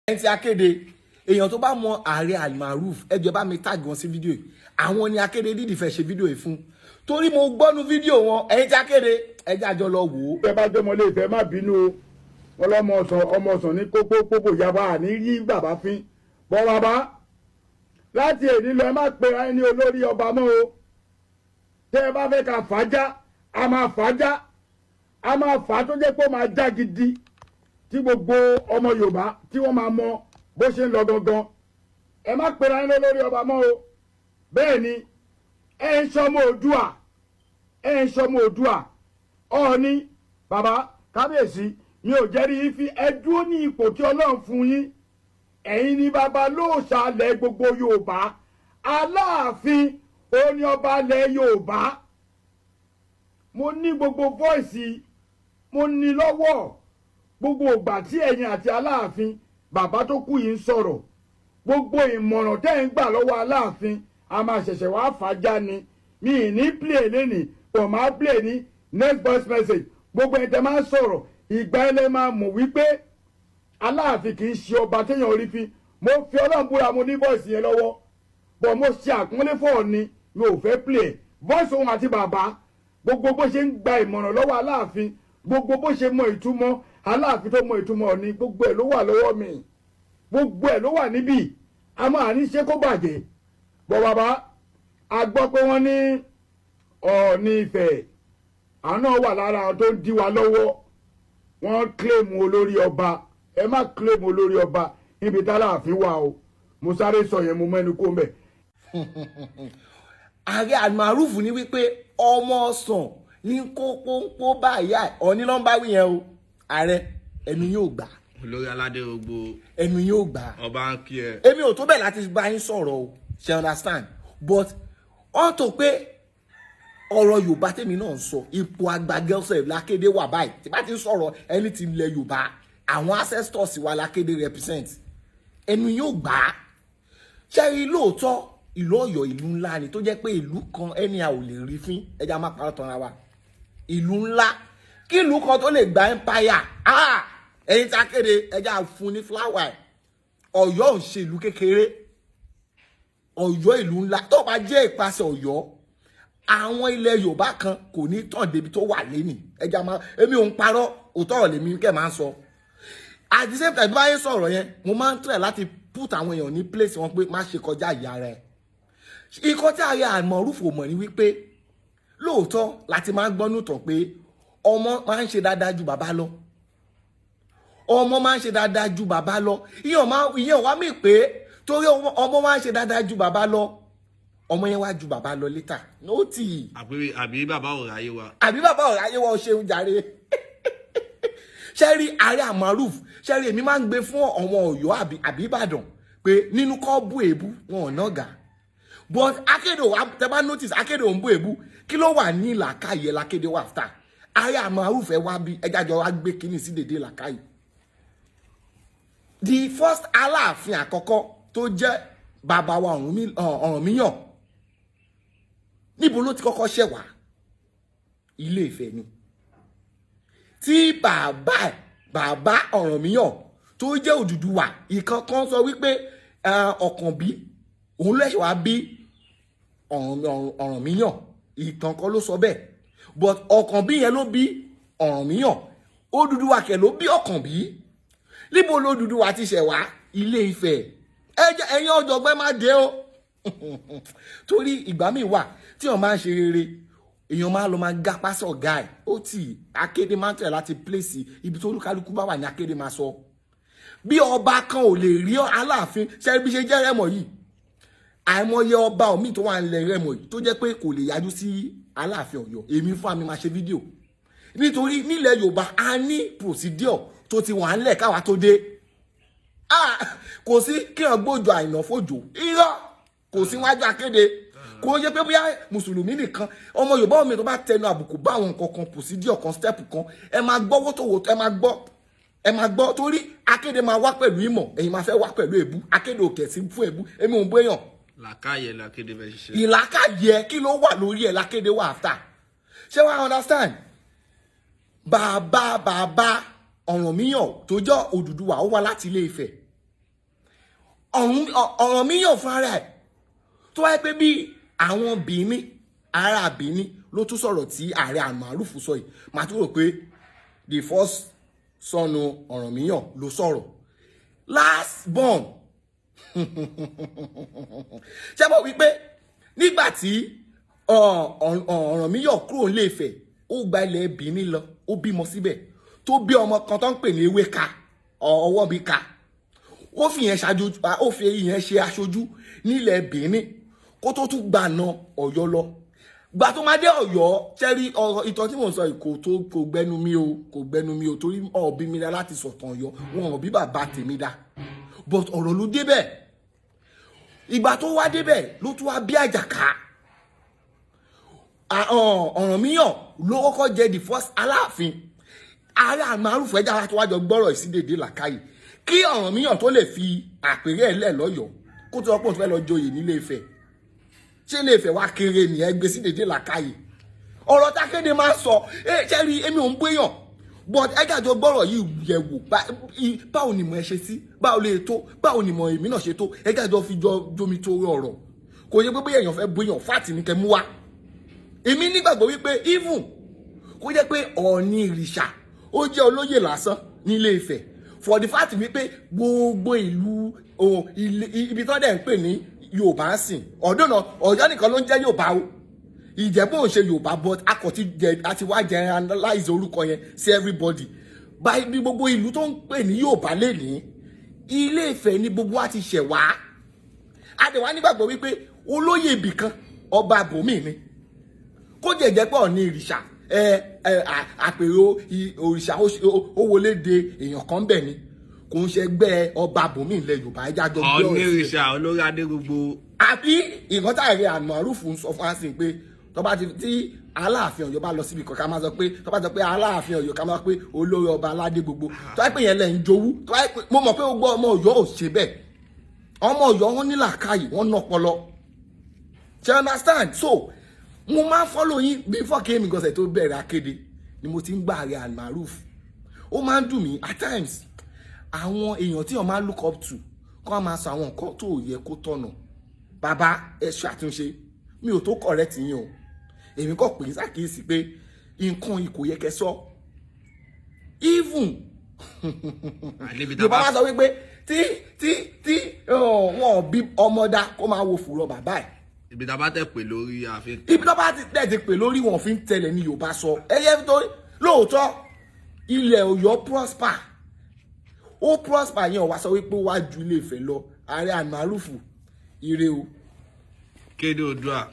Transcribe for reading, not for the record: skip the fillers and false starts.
Ẹni tí akéde èèyàn tó bá mọ ààrẹ Almaroof, ẹ jọ̀ọ́, bá mi tag wọn sí fídíò yìí. Àwọn ni akéde dídì fẹ́ ṣe fídíò yìí fún, torí mo gbọ́nu fídíò wọn. Ẹ̀yin tí akéde, ẹ jẹ́ àjọ lọ wò ó. Ẹ bá jọmọ lè fẹ́, má bínú o. Wọn lọmọ ọsàn, ọmọ ọsàn ní kókó kókó yaba ní rí bàbá fín bọ́. Bàbá, láti èní lọ, ẹ má pe ẹni olórí ọba mọ́ o. Tẹ́ ẹ bá fẹ́ ká fàájà, a máa fàájà, a máa fà á tó jẹ́ pé ó máa já gidi, tí gbogbo ọmọ Yorùbá tí wọ́n máa mọ bó ṣe ń lọ gangan. Ẹ má pe ẹni olórí ọba mọ́ o. Bẹ́ẹ̀ ni, ẹ ń sọmọ Oòduà, ẹ ń sọmọ Oòduà. Ọ̀ọ́ni, bàbá kábíyèsí, mi ò jẹ́rìí fi ẹ dúró ní ipò tí Ọlọ́run fún yín. Ẹ̀yin ni bàbá lóòṣà alẹ̀ gbogbo Yorùbá. Aláàfin òní ọba alẹ̀ Yorùbá. Mo ní gbogbo voice, mo ní lọ́wọ́, gbogbo ìgbà tí ẹ̀yin àti Aláàfin bàbá tó kú yìí ń sọ̀rọ̀, gbogbo ìmọ̀ràn tẹ́ ń gbà lọ́wọ́ Aláàfin. A máa ṣẹ̀ṣẹ̀ wá fàájà ni. Mi ì ní play lẹ́nìí, kò máa play ní next voice message. Gbogbo ẹ̀ tẹ́ máa ń sọ̀rọ̀, ìgbà ẹ lẹ́ máa mọ̀ wípé Aláàfin kì í ṣe ọba téèyàn orí fi. Mo fi Ọlọ́run búra, mo ní voice yẹn lọ́wọ́ bọ̀. Mo ṣe àpọ́nlé fún Ọ̀ọ́ni, mi ò fẹ́ play voice òun àti bàbá, gbogbo bó ṣe ń gba ìmọ̀ràn lọ́wọ́ Aláàfin, gbogbo bó ṣe mọ ìtumọ̀ Aláàfin, tó mọ ìtumọ̀ Ọ̀ọ́ni, gbogbo ẹ̀ ló wà lọ́wọ́ mi, gbogbo ẹ̀ ló wà níbí. A máa ní ṣe kó bàjẹ́ bọ̀. Bàbá, a gbọ́ pé wọ́n ní Ọ̀ọ́ni Ifẹ̀, àwọn náà wà lára àwọn tó ń dí wa lọ́wọ́. Wọ́n claim olórí ọba. Ẹ má claim olórí ọba níbi tálàáfin wà o. Mo sáré sọ yẹn, mo mẹ́nu kó mbẹ̀. Ààrẹ Almaroof ní wípé ọmọ ọsàn ní kó pọ́npọ́ báyà. Ọ̀ní ló ń bá wí yẹn o. Ààrẹ, ẹnu yóò gbà. Olórí aládé gbogbo. Ẹnu yóò gbà. Ọba ń kí ẹ. Èmi ò tó bẹ́ẹ̀ láti bá yín sọ̀rọ̀ o, ṣe understand? But wọ́n tó pé ọ̀rọ̀ Yorùbá tèmi náà ń sọ, ipò àgbà girlsef lákéde wà báyìí. Tí bá ti ń sọ̀rọ̀ ẹni tí ilẹ̀ Yorùbá, àwọn ancestors wa lákéde represent. Ẹnu yóò gbà á. Ṣẹ́rí, lóòótọ́ ìlú Ọ̀yọ́ ìlú ńlá ni, tó jẹ́ pé ìlú kan ẹni a ò lè rí fín. Ẹja má parọ́ tanra wa. Ìlú ńlá, kí ìlú kan tó lè gba empire, ah, ẹ̀yin tí a kéde, ẹja fún ní flower ẹ̀. Ọ̀yọ́ ò ń ṣe ìlú kékeré. Ọ̀yọ́ ìlú ńlá. Tó bá jẹ́ ìpasẹ̀ Ọ̀yọ́, àwọn ilẹ̀ Yorùbá kan kò ní tàn débi tó wà lẹ́nì. Ẹja máa, èmi ò ń parọ́, òótọ́ ọ̀rọ̀ lèmi kẹ́ máa ń sọ. At the same time, bí wáyé sọ̀rọ̀ yẹn, mo máa ń try láti put àwọn èèyàn ní place wọn pé má ṣe kọjá ìyá rẹ̀. Ikọ́ tí ààrẹ Almaroof mọ̀ ní wípé lóòótọ́ láti máa ń gbọ́ nùtàn pé ọmọ máa ń ṣe dáadáa ju bàbá lọ, ọmọ máa ń ṣe dáadáa ju bàbá lọ. Ìyẹn wá mí pé torí ọmọ máa ń ṣe dáadáa ju bàbá lọ, ọmọ yẹn wá ju bàbá lọ later no tì. Àbí bàbá ò ráyé wa. Àbí bàbá ò ráyé wa? Ó ṣeun jàre. Ṣẹ́rí, ààrẹ Almaroof, ṣẹ́rí, èmi máa ń gbé fún ọmọ Ọ̀yọ́ àbí Ìbàdàn pé nínú kọ́ bú èébú wọn ò náà gà, but akéde wa, tẹ bá notice, akéde ò ń bú èébú. Kí ló wà ní làákàyè lákéde wà after? Ààrẹ Almaroof, ẹ wá bí ẹjá jọ wá gbé kínní sí dèdè làákàyè. The first Aláàfin àkọ́kọ́ tó jẹ́ bàbá wa Ọ̀rànmíyàn, níbo ló ti kọ́kọ́ ṣẹ̀ wá? Ilé Ifẹ̀ ni. Tí bàbá ẹ̀, bàbá Ọ̀rànmíyàn tó jẹ́ Odùduwà, ìkan kan sọ wípé Ọ̀kànbí òun lẹ́sẹ̀ wá bí Ọ̀rànmíyàn. Ìtàn kan ló sọ bẹ́ẹ̀, but Ọ̀kànbí yẹn ló bí Ọ̀rànmíyàn. Odùduwà kẹ̀ ló bí Ọ̀kànbí. Níbo lódùduwà ti ṣẹ̀ wá? Ilé Ifẹ̀. Ẹ̀yin ọ̀jọ̀gbọ́n, má dé o, torí ìgbà míì wà tí wọ́n máa ń ṣe rere, èèyàn máa lọ máa gápá sọ̀gá ẹ̀. Ó tì akéde máa ń tẹ̀ láti place ibi tó olúkálukú bá wà ní. Akéde máa sọ bí ọba kan ò lè rí Aláàfin. Ṣe bí ṣe jẹ́ Rẹ́mọ̀ yìí, àìmọye ọba omi tó wà nílẹ̀ Rẹ́mọ̀ yìí tó jẹ́ pé kò lè yájú sí Aláàfin Ọ̀yọ́. Èmi fún àmì máa ṣe fídíò, nítorí nílẹ̀ Yorùbá a ní procedure tó ti wà ńlẹ̀ káwa tó dé. Ah, kò sí kí wọn gbójú àìnà fòjò, irọ́, kò sí wájú akéde. Kò yẹ pé bóyá mùsùlùmí nìkan, ọmọ Yorùbá mi tó bá tẹnu àbùkù bá àwọn nǹkan kan, procedure kan, step kan, ẹ máa gbọ́ wótòwòtò, ẹ máa gbọ́, ẹ máa gbọ́, torí akéde máa wá pẹ̀lú ìmọ̀, ẹ̀yin máa fẹ́ wá pẹ̀lú èébú. Akéde òkè sí fún èébú, èmi ò ń bú èèyàn. Làákàyè làkéde fẹ́ ṣiṣẹ́. Ìlàkàyè kí ló wà lórí ẹ̀ lákéde wà after. Ṣé wàá understand? Bàbá Ọ̀rànmíyàn tó jẹ́ Odùduwà, ó wá láti Ilé Ifẹ̀. Ọ̀rànmíyàn fún ara ẹ̀ tó wáyé pé bí àwọn Bìíní, ará Bìíní ló tún sọ̀rọ̀ tí ààrẹ Almaroof sọ yìí, màá tún rò pé the first son Ọ̀rànmíyàn ló sọ̀rọ̀, last born. Ṣé mo wí pé nígbà tí Ọ̀rànmíyàn kúrò nílé Ifẹ̀, ó gba ilẹ̀ Bìíní lọ, ó bímọ síbẹ̀, tó bí ọmọ kan tó ń pè ní Ewéka ọwọ́ bí ka, ó fi yẹn ṣáájú, ó fi ìyẹn ṣe aṣojú nílẹ̀ Bìíní kó tó tún gbà na Ọ̀yọ́ lọ. Gbà tó máa dé Ọ̀yọ́, ṣẹ́rí ọ̀rọ̀ ìtàn tí mò ń sọ yìí, kò tó kò gbẹnu mi o, kò gbẹnu mi o, torí ọ̀bí mi dá láti sọ̀tàn Ọ̀yọ́, wọn ò bí bàbá tèmi dá, but ọ̀rọ̀ ló débẹ̀. Ìgbà tó wá débẹ̀ ló tún wá bí Àjàká. Ọ̀rànmíyàn ló kọ́kọ́ jẹ the first Aláàfin. Ààrẹ Almaroof, ẹja wa tó wájọ gbọ́rọ̀ ìsídèdè làkàyè kí Ọ̀rànmíyàn tó lè fi àpèrè ẹ̀ lẹ̀ lọ́yọ̀ọ́, kó tó ọpọ́n tó fẹ́ lọ joyè nílé Ifẹ̀. Ṣé ilé Ifẹ̀ wá kéré nìyẹn? Gbé sídèdè làkàyè. Ọ̀rọ̀ tákéde máa ń sọ ẹ, ṣe rí, èmi ò ń gbéyàn, but ẹja jọ gbọ́rọ̀ yìí yẹ̀ wò. Báwo ni mo ẹ ṣe sí, báwo lè tó, báwo ni mo èmi náà ṣe tó, ẹja jọ fi jọ jomi tó ọ̀rọ̀. Kò yẹ pé bóyá èèyàn fẹ́ bóyàn fáàtì ní kẹ́ mú wá. Èmi nígbàgbọ́ wípé even kó jẹ́ pé Ọọ̀ni ìrìṣà ó jẹ́ olóyè lásán nílé Ifẹ̀, for the fact wípé gbogbo ìlú ibi tó dẹ̀ ń pè ní Yorùbá ń sìn ọ̀dọ́ náà, Ọ̀yọ́ nìkan ló ń jẹ́ Yorùbá o, Ìjẹ̀bú ò ṣe Yorùbá, but a kò ti jẹ àti wá generalize orúkọ yẹn sí everybody. Báyìí bí gbogbo ìlú tó ń pè ní Yorùbá lè ní Ilé Ifẹ̀ ní gbogbo wa ti ṣẹ̀ wá. A dẹ̀ wá nígbàgbọ́ wípé olóyè ibìkan, ọba àbòmí ni. Kó jẹ́ pé Ọọ̀ni ìrìṣà ẹ ẹ àpèrò òrìṣà ó wọlé de èèyàn kan bẹ̀ ni, kò ń ṣe ẹgbẹ́ ọba àbòmí ilẹ̀ Yorùbá. Ẹja jọ gbé ọ̀rọ̀ Ọ̀ní sílẹ̀. Ìrìṣà olórí adé gbogbo. Àbí nǹkan tá ààrẹ Almaroof ń sọ fún àsìn pé tọ́ba ti tí Aláàfin Ọ̀yọ́ bá lọ síbi kan, ká máa sọ pé tọ́ba sọ pé Aláàfin Ọ̀yọ́, ká máa pé olórí ọba aládé gbogbo, tó bá pè yẹn lẹ̀ ń jowú, tó bá pè mo mọ̀ pé gbogbo ọmọ Ọ̀yọ́ ò ṣe bẹ́ẹ̀. Ọmọ Ọ̀yọ́, wọn ní làákàyè, wọn ná ọpọlọ. Ṣe understand? So mo máa ń follow yín before kémi gọ́sẹ̀ tó bẹ̀rẹ̀ akéde ni mo ti ń gbà ààrẹ Almaroof. Ó máa ń dùn mí at times, àwọn èèyàn tí wọ́n máa look up to kọ́ máa sọ àwọn nǹkan tó yẹ kó tọ̀nà. Bàbá, ẹ ṣe àtúnṣe. Mi ò tó correct yín o, èmi kò pè é ṣàkíyèsí pé nǹkan yìí kò yẹ kẹ́ sọ even. Àlébi tá Yorùbá a máa bá sọ wípé tí wọn ò bí ọmọdá kó máa wo fùrọ̀ bàbá ẹ̀. Ibi tá a bá tẹ̀ pé lórí ààfin. Ibi tó bá ti tẹ̀ ti pè lórí, wọn fi ń tẹ̀lé ní Yorùbá sọ ẹyẹ tó lóòótọ́. Ilẹ̀ Ọ̀yọ́ prosper, ó prosper yẹn, ò wá sọ wípé ó wá ju Ilé Ifẹ̀ lọ. Ààrẹ Almaroof, ire o. Kéde Oòduà.